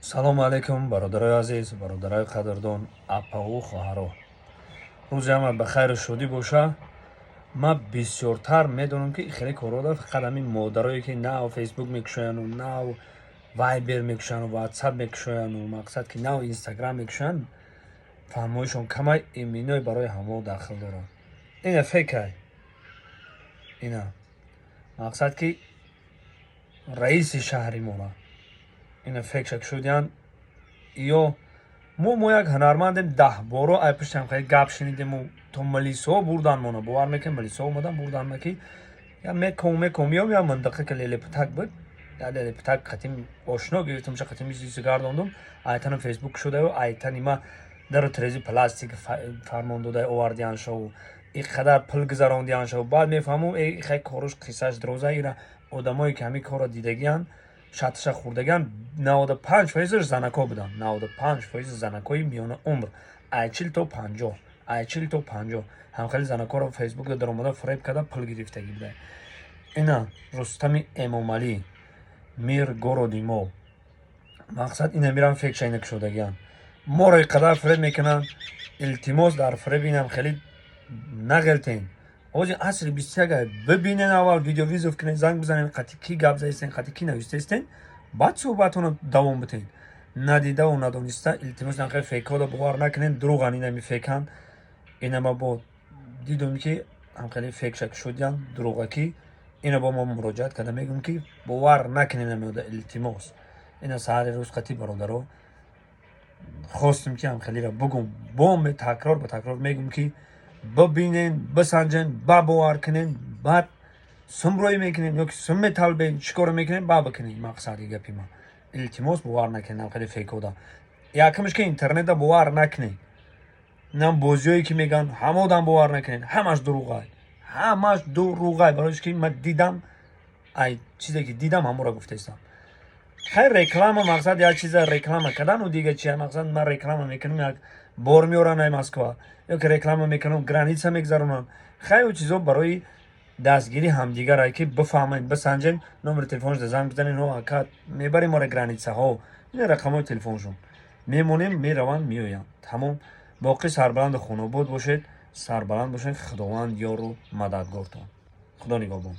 Салому алайкум, бародарои азиз, бародарои қадрдон, апаву хоҳаро. Рӯзи ҳама ба хайру шодӣ боша. Ман бисёртар медонам, ки хеле корҳо фақат ҳамин модарое, ки нав Фейсбук мекушояну, нав Вайбер мекушояну, Ватсап мекушояну, мақсад ки нав Инстаграм мекушоянд, фаҳмоишон камай, иминой барои ҳамо дахл дорад. Ина фейкай, ина мақсад ки раиси шаҳри мора ина фейкша кушодиянд. Ё мо як ҳунармандем, 10 боро ай пуштам хеле гап шунидему, то милисаҳо бурдан мона. Бовар мекунем, милисаҳо омадан, бурдан ма, ки я меком, меком, меом, я минтақа ки лелепутак буд, я лелепутак қатим ошно гирифтам, ша қатим изи гардондум. Айтанам Фейсбук шудаю, айтани ма дару терези пластик фармон додай овардиян шаву, ин қадар пул гузарондиян шаву. Баъд мефаҳмум, э хай, коруш қиссаш дироза. Ира одамое, ки ҳамин корро дидагиянд, шатша хӯрдагиан, 95 фоизаш занако буданд, 95 фоизи занакои миёна умр, ай 40 то 50, ай 40 то 50, ҳамхели занакоро Фейсбукда даромада, фиреб карда, пул гирифтагӣ буда. Ина Рустами Эмомалӣ, мэр городи мо, мақсад ина мирам, фейкша ина кушодагиан, моро ин қадар фиреб мекунанд. Илтимос, дар фиреби инам хеле нағелтен. Ҳозир асри 21. Бибинен, аввал видеовызов кунед, занг бизанед, қати ки гап заистен, қати ки навистаистен, баъд суҳбатонро давом битен. Надидаву надониста, илтимос, нахе фейкҳоро бовар накунед, дурӯған инами фейкан. Инама бо дидум, ки ҳамхеле фейкша кушодиян, дурӯғакӣ. Ина бо мо муроҷиат карда мегӯм, ки бовар накунед намеода, илтимос. Ина саҳари рӯз қати бародаро хостем, ки ҳамхелира бугум. Бо такрор ба такрор мегӯм, ки бибинен, бисанҷен, ба бовар кунен, баъд сумрӯӣ мекунем ё ки сум металбем, чӣ коро мекунем, ба бикунем. Мақсади гапи ман, илтимос, бовар накунед хеле фейкода. Якумш ки интернета бовар накунед, нам бозиҳое, ки мегӯянд, ҳамодам бовар накунед, ҳамаш дурӯғай, ҳамаш дурӯғай. Барои ки ман дидам, ай чизе ки дидам, ҳамонро гуфтаистам. Хайр, реклама, мақсад як чиза реклама кардану, дига чи мақсад? Ман реклама мекунам, як бор меорам ай Москва, ё ки реклама мекунам, граница мегзаронам. Хайр, ӯ чизо барои дастгири ҳамдигарае, ки бифаҳмем, бисанҷем. Номери телефоншда занг бизанем: «О, ака, мебарем моро границаҳо?» Ин рақамҳои телефоншон мемонем, мераванд, меоянд, тамом. Боқӣ сарбаланду хонобод бошед, сарбаланд бошед. Худованд ёру мададгортон. Худо нигаҳбон.